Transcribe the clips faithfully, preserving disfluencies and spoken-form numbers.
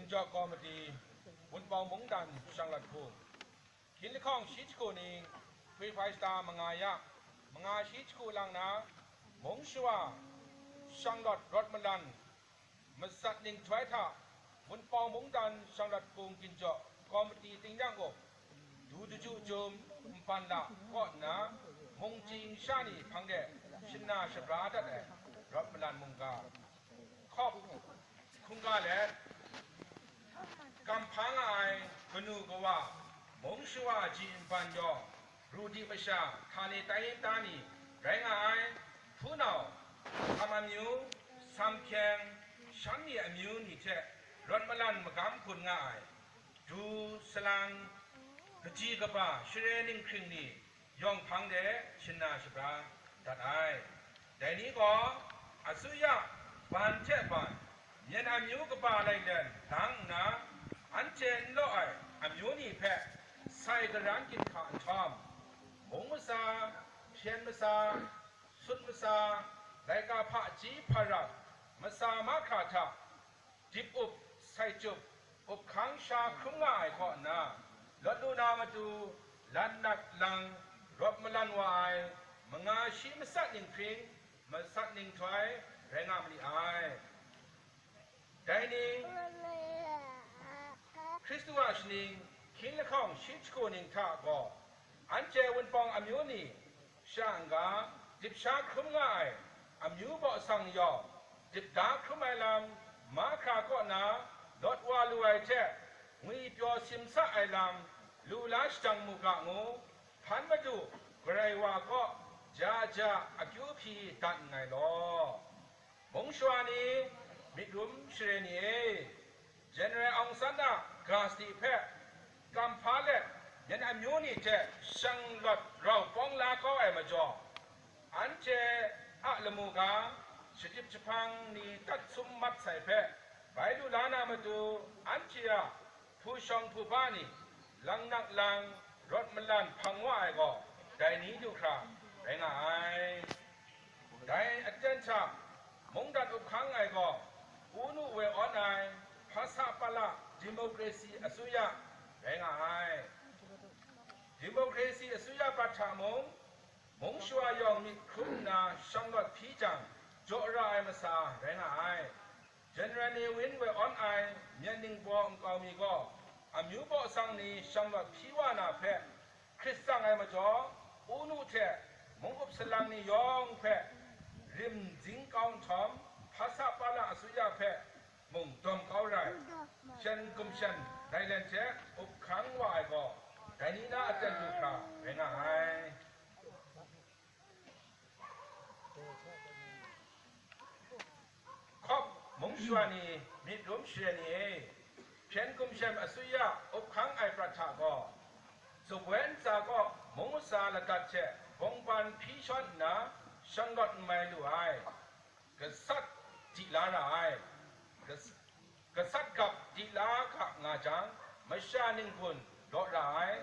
Jaw Komiti, Wunpawng Mungdan Shanglawt Hpung, hkyin lahkawng shi jahku ning, hpwi hpai shata manga ya, manga shi jahku lang na, Mung Shawa Shanglawt Rawt Malan Matsat Ninghtoi hta, Wunpawng Mungdan Shanglawt Hpung Ginjaw Komiti tingnyang up, du daju jum npan la kaw nna, mung chyu sha ni hpang de shana shabra dat ai rawt malan mungga, hkawp hkungga let, kam hpa nga ai kanu kawa, Mung Shawa ji npan yawng, ru di masha, htani tai nta ni rai nga ai, hpunau, Sam amyu, Sam hkyeng, Shan mi amyu ni hte rawt malan magam hkun nga ai, du salang, kaji kaba, share ninghkring ni yawng hpang de shana shabra dat ai. Dai ni gaw, asuya ban hte ban, myen amyu kaba lailen dang nna, anhte n law ai amyu ni hpe sai karan gyit hka nhtawm, mung masa, hpyen masa, sut masa, laika hpaji hparap, masa mahkra hta, dip up, sai chyup, up hkang sha hkrum nga ai kaw nna, lawt lu na matu, lan nat lang, rawt malan wa ai, manga shi matsat ninghkring, matsat ninghtoi rai nga ma li ai. Dai ni, Hkristu a shaning, hkying lahkawng shi jahku ning hta gaw, anhte Wunpawng amyu ni, sha n-ga, dip sha hkrum nga ai amyu baw sang yawng, dip da hkrum ai lam, mahkra kaw na lawt wa lu ai hte, ngwi pyaw sim sa ai lam, lu la shadang mu ga ngu, hpan madu garai wa kaw ja ja akyu hpyi dat nngai law. Mung shawa ni, myit rum share ni e, General Aung San a ga sadi hpe kam hpa let, myen amyu ni hte shanglawt rau pawng la kau ai majaw, anhte a lamu ga, shadip jahpang ni tat sum mat sai hpe bai lu la na matu, anhte a hpu shawng hpu ba ni, lang nak lang, rawt malan hpang wa ai gaw, dai ni du hkra rai nga ai. Dai aten hta, mungdan up hkang ai gaw, U Nu woi awn ai, Phasapala Democracy Asuya rai nga ai. Democracy Asuya bat hta mung, mung shawa yawng myit hkrum nna shanglawt hpyi jang, jaw ra ai masa rai nga ai. General Ne Win woi awn ai myen ningbaw nkau mi gaw, amyu baw sang ni shanglawt hpyi wa na hpe, hkrit tsang ai majaw, U Nu hte mung up salang ni yawng hpe rim zing kau nhtawm, Phasapala Asuya hpe mung dawm kau rai, hpyen gumhpyen lailen hte up hkang wa ai gaw, dai ni na aten du hkra rai nga ai. Hkawp mung shawa ni, myit rum share ni e, hpyen gumhpyen asuya up hkang ai prat hta gaw, Zaboi ntsa kaw mung masa ladat hte bawngban hpyi shawn nna, shanglawt n mai lu ai, gasat di la ra ai, gas-, gasat gap di la ga nga jang, masha ninggun law ra ai,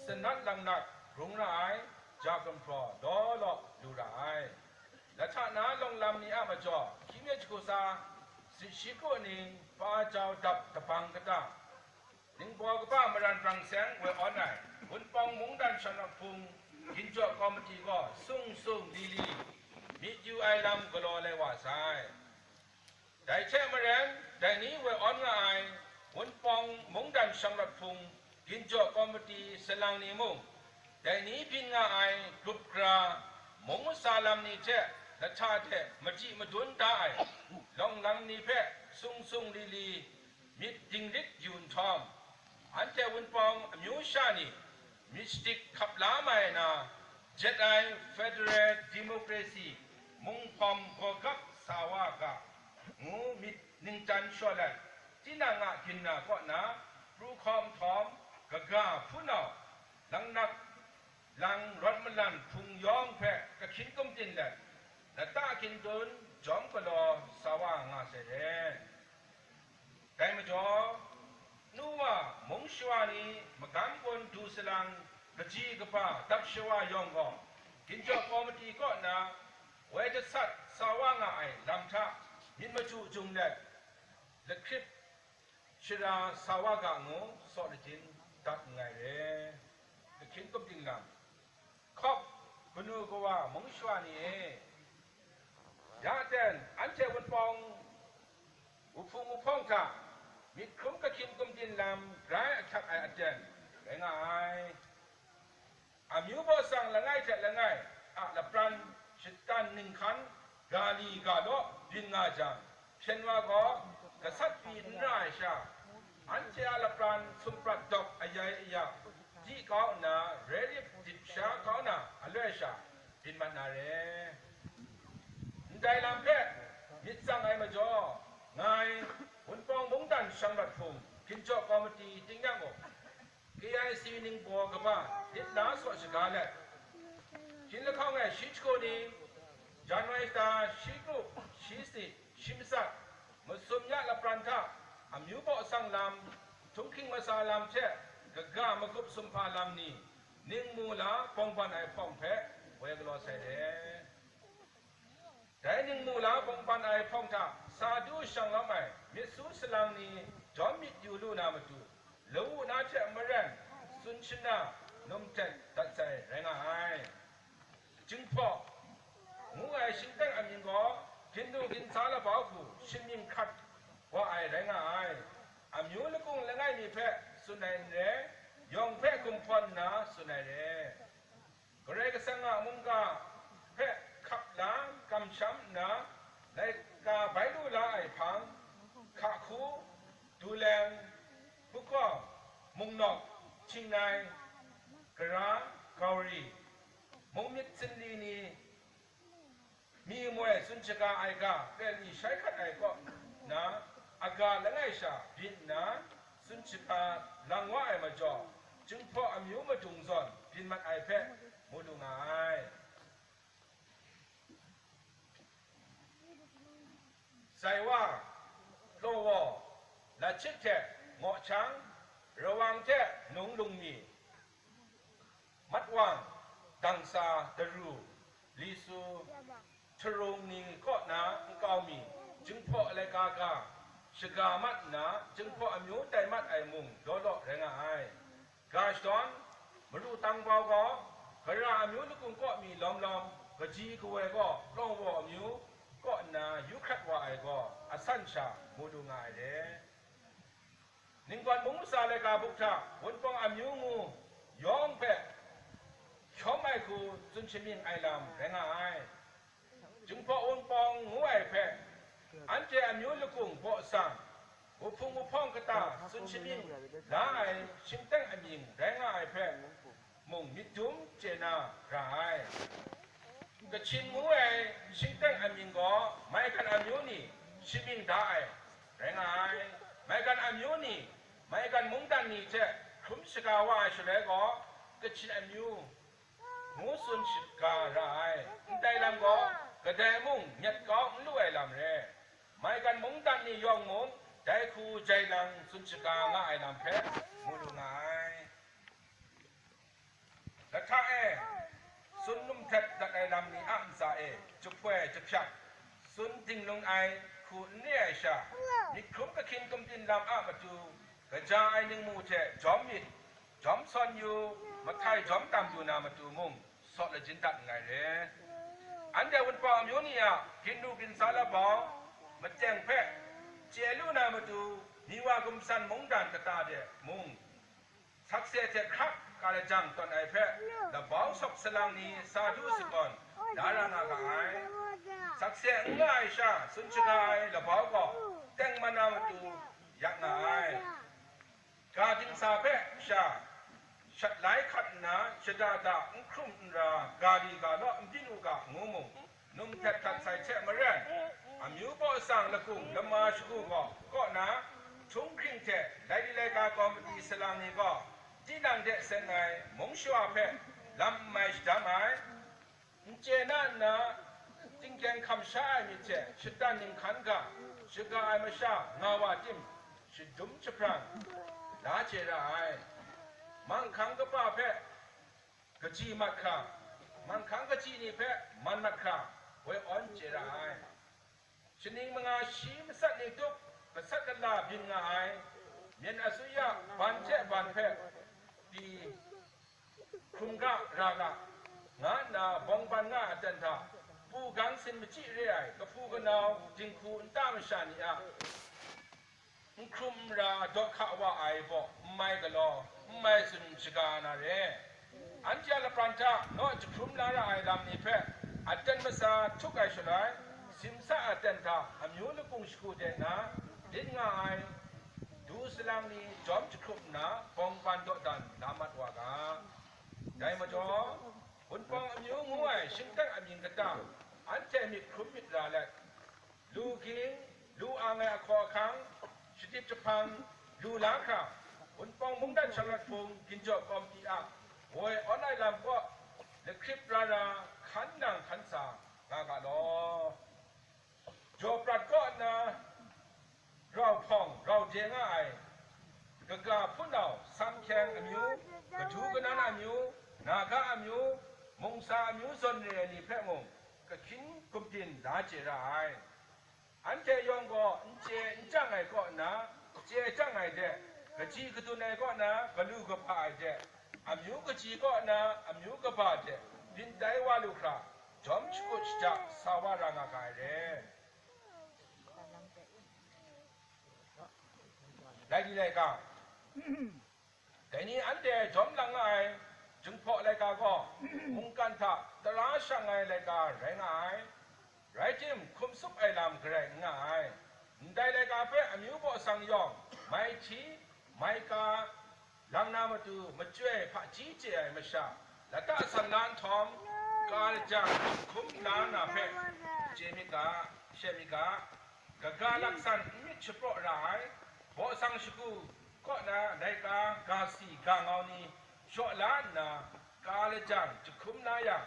sanat langnak rung ra ai, ja gumhpraw law law lu ra ai. Lahta na lawng lam ni a majaw, hkying mi jahku sa, sit shi kru ning, pa jau dap kabang kata, ningbaw kaba maran brang seng woi awn ai, Wunpawng mungdan shanglawt hpung, ginjaw kawmiti gaw sung sung li li, myit yu ai lam galaw lai wa sai. Dai hte maren, dai ni woi awn nga ai, Wunpawng mungdan shanglawt hpung, ginjaw kawmiti salang ni mung, dai ni byin nga ai grup gra, mung masa lam ni hte lahta hte machyi madun da ai, lawng lam ni hpe sung sung li li, myit dinglik yu nhtawm, anhte Wunpawng amyu sha ni myit shadik hkap la mai na, jet ai federal democracy, munghpawm gawgap sa wa ga, ngu myit ningtan shaw let, tinang a ginna kaw na pru hkawm htawm, kaga hpunau, langnak lang rawt malan hpung yawng hpe kahkyin kumtin let, lata hkying dun jawm galaw sa wa nga sai let. Dai majaw, nu wa mung shawa ni magam gun du salang, kaji kaba dap shawa yawng gaw, ginjaw kawmiti kaw na woi dasat sa wa nga ai lam hta myit machyu jung let, lahkrit shara sa wa ga ngu saw lajin dat nngai re. Kahkyin kumding lam, hkawp kanu kawa mung shawa ni e, ya ten anhte wunpawng wuhpung wuhpawng hta myit hkrum kahkyin kumdin lam grai ahkyak ai aten rai nga ai. Amyu baw sang langai hte langai a lapran shatan ninghkan ga li ga law byin nga jang, hpyen wa gaw gasat pyi n ra ai sha, anhte a lapran sumprat dawk ayai aya di kau nna, rep dip sha kau na aloi sha, byin mat na re. Ndai lam hpe myit tsang ai majaw, ngai, Wunpawng Mungdan Shang Rat Hpung, Ginjaw Komiti Tingnyang Mung, K I C Ningbaw kaba lit la saw shaga let, hpyin lahkawng e shi jahku ni, janwai shata shi kru, shi si, shi matsat, masum ya lapran hta, amyu baw sang lam, htunghking masa lam hte kaga magup sumhpa lam ni, ningmu la bawngban ai hpawng hpe woi galaw sai let, dai ningmu la bawngban ai hpawng hta sa du shang lawm ai myit su salang ni jawm myit yu lu na matu, lawu na hte maren tsun shana num htet dat sai rai nga ai. Jinghpaw ngu ai shingteng amying gaw gindu ginsa labau hku shamying hkrat wa ai rai nga ai. Amyu lakung langai mi hpe tsun ai n re, yawng hpe gumhpawn nna tsun ai re. Karai Kasang a mungga hpe hkap la kamsham nna, laika bai lu la ai hpang, hka hku, duleng, hpukawng, mungnawk, htingnai, gara, gauri, mung myit sinli ni, mi moi tsun shaga ai ga, peli shai hkat ai kaw na, aga langai sha byin nna, tsun shaga lang wa ai majaw, Jinghpaw amyu madung zawn byin mat ai hpe mu lu nga ai. Zaiwa, Law Waw, Lachit hte Ngawhchang, Rawang hte Nung Lungmi, Matwang, Dangsa, Daru, Lisu, Htarung ni kaw na nkau mi, Jinghpaw laika ga, shaga mat nna, Jinghpaw amyu tai mat ai mung law law rai nga ai. Ga shadawn, Maru Tangbau gaw, Gara amyu lakung kaw mi lawm lawm, kaji kawoi gaw, Law Waw amyu kaw nna yu hkrat wa ai gaw, asan sha mu lu nga ai re. Ninggawn mung masa laika buk hta Wunpawng amyu ngu yawng hpe shawm ai hku tsun shamying ai lam rai nga ai. Jinghpaw Wunpawng ngu ai hpe, anhte amyu lakung baw sang, wuhpung wuhpawng kata tsun shamying la ai shingteng amying rai nga ai hpe, mung myit dum chye na ra ai. Kachin ngu ai shingteng amying gaw maigan amyu ni shamying da ai rai nga ai. Maigan amyu ni, maigan mungdan ni hte hkrum shaga wa ai shaloi gaw, Kachin amyu ngu tsun shaga ra ai. Ndai lam gaw kadai mung nyet kau n lu ai lam re. Maigan mungdan ni yawng mung dai hku jai lang tsun shaga nga ai lam hpe mu lu nga ai. Lahta e, tsun num htet dat ai lam ni a ntsa e, jahpoi jahpyak, tsun dinglung ai hku n re ai sha, myit hkrum kahkyin kumtin lam a matu, kaja ai ningmu hte jawm myit, jawm sawn yu, mahtai jawm tam yu na matu mung, saw lajin dat nngai re. Anhte Wunpawng amyu ni a ginru ginsa labau, mateng hpe chye lu na matu, mi wa gumsan mungdan kata de mung, sakse hte hkrak ka lajang tawn ai hpe, labau sawk salang ni sa du sagawn da ra nga ga ai. Sakse n nga ai sha tsun shaga ai labau gaw, teng mana matu yak nga ai. Ga dingsa hpe sha shat lai hkat nna, shada da n hkrum n ra, ga li ga law n byin u ga, ngu mung, num htet htat sai hte maren, amyu baw sang lakung lama shagu gaw kaw na, htunghkring hte laili laika kawmiti salang ni gaw, tinang de seng ai mung shawa hpe lam n mai shadam ai, n chye na nna, tingkyeng hkam sha ai myit hte shatan ninghkan ga, shaga ai masha nga wa tim, shadum jahprang la chye ra ai. Manghkang kaba hpe kaji mat hkra, manghkang kachyi ni hpe man mat hkra, woi awn chye ra ai. Shaning manga shi matsat ni tup, gasat gala byin nga ai, Yen asuya ban hte ban hpe pyi hkrum ga ra ga, nga nna bawng ban nga ai aten hta, pu gang sin machyi re ai kahpu kanau, dinghku nta masha ni a n hkrum n ra daw hka wa ai baw n mai galaw, n mai tsun shaga na re. Anhte a lapran hta naw jahkrum la ra ai lam ni hpe aten masa htuk ai shaloi, simsa aten hta amyu lakung shagu de nna, lit nga ai du salang ni jawm jahkrup nna, bawng ban dawdan la mat wa ga. Dai majaw, Wunpawng amyu ngu ai shingtang amying kata, anhte myit hkrum myit ra let, lu ging, lu ang ai ahkaw ahkang, shadip jahpang, lu la hkra, Wunpawng mungdan shanglawt hpung ginjaw kawmti a woi awn ai lam kaw, lahkrip ra ra, hkan nang hkan sa nga ga law. Jaw prat kaw nna, rau hpawng, rau je nga ai, kaga hpunau, samhkyeng amyu, kadu kanan amyu, naga amyu, mungsa amyu zawn re ai ni hpe mung, kahkyin gumdin la chye ra ai. Anhte yawng gaw n chye n chyang ai kaw nna, chye chyang ai de, kaji kadun ai kaw na, galu kaba ai de, amyu kaji kaw na, amyu kaba de, byin tai wa lu hkra, jawm shakut shaja sa wa ra nga ga ai re. Lai di laika, dai ni anhte jawm lang nga ai, Jinghpaw laika gaw, mungkan hta tara shang ai laika rai nga ai. Rai tim, hkum tsup ai lam garai n nga ai. Ndai laika hpe amyu baw sang yawng, mai hti, mai ka, lang na matu machyoi hpaji chye ai masha, lata san la nhtawm, ka lajang hkum la na hpe chye myit ga, she myit ga, kaga laksan n myit shapraw ra ai, baw sang shagu kaw na laika ga si ga ngau ni shaw la nna, ka lajang jahkrum la yang,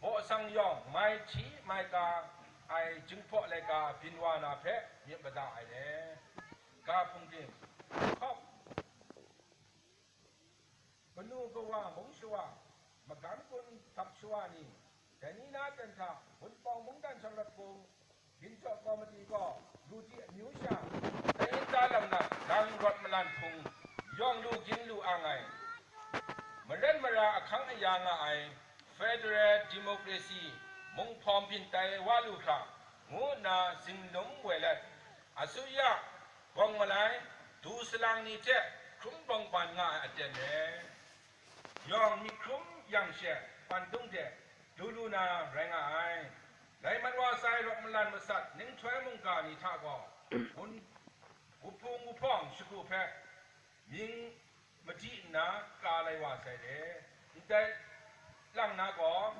baw sang yawng mai hti mai ka ai Jinghpaw laika byin wa na hpe myit mada ai le. Ga hpungdim, hkawm, kanu kawa mung shawa, magam kun dap shawa ni, dai ni na ten hta Wunpawng mungdan shanglawt hpung, Ginjaw Kawmati gaw, Ruti amyu sha, Tayinta lam na lang rawt malan hpung, yawng lu ging lu ang ai, maren mara ahkang aya nga ai, Federal Democracy, munghpawm byin tai wa lu hkra, ngu nna zinglum woi let, asuya, bawng malai, du salang ni hte hkrum bawng ban nga ai aten re. Yawng myit hkrum yang she, pantung de, du lu na rai nga ai. Lai mat wa sai rawt malan masat ninghtoi mungga ni hta gaw, wun, wuhpung wuhpawng shagu hpe mying madi nna ka lai wa sai de. Ndai lang na gaw,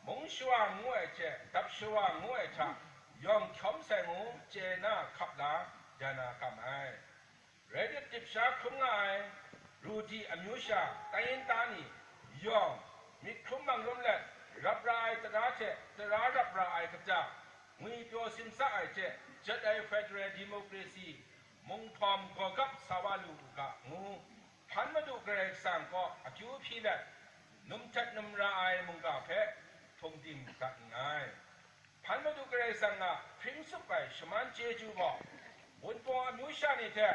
mung shawa ngu ai hte dap shawa ngu ai hta, yawng hkyawm sai ngu chye na hkap la, ya na kam ai. Rai dip dip sha hkrum nga ai, Ruti amyu sha Tayinta ni yawng, myit hkrum mang rum let, rap ra ai tara hte tara rap ra ai kata, ngwi pyaw simsa ai hte, jat ai Federal Democracy, munghpawm gawgap sa wa lu u ga, ngu hpan Madu Karai Kasang kaw akyu hpyi let, num htet num ra ai mungga hpe hpungdim dat nngai. Hpan Madu Karai Kasang a hpring tsup ai shaman chyeju gaw, Wunpawng amyu sha ni hte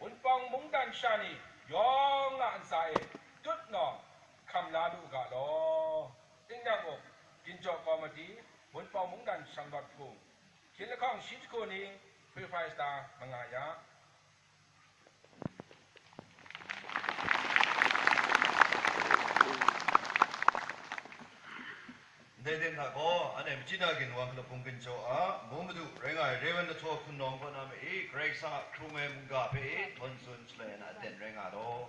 Wunpawng mungdan sha ni yawng a ntsa e tutnawng hkam la lu ga law. Tingnyang up, Ginjaw Kawmati, Wunpawng mungdan shanglawt hpung, hkying lahkawng shi jahku ni, hpri hpai sata manga ya. Ndai teng hta gaw, anhte Machyi Na Ginwa Hkalapung Ginjaw a Mung Madu rai nga ai Rev. Lahtaw Hkun Nawng kaw na ma e, Karai Kasang a hkrung ai mungga hpe e, htawn tsun shaloi na aten rai nga law.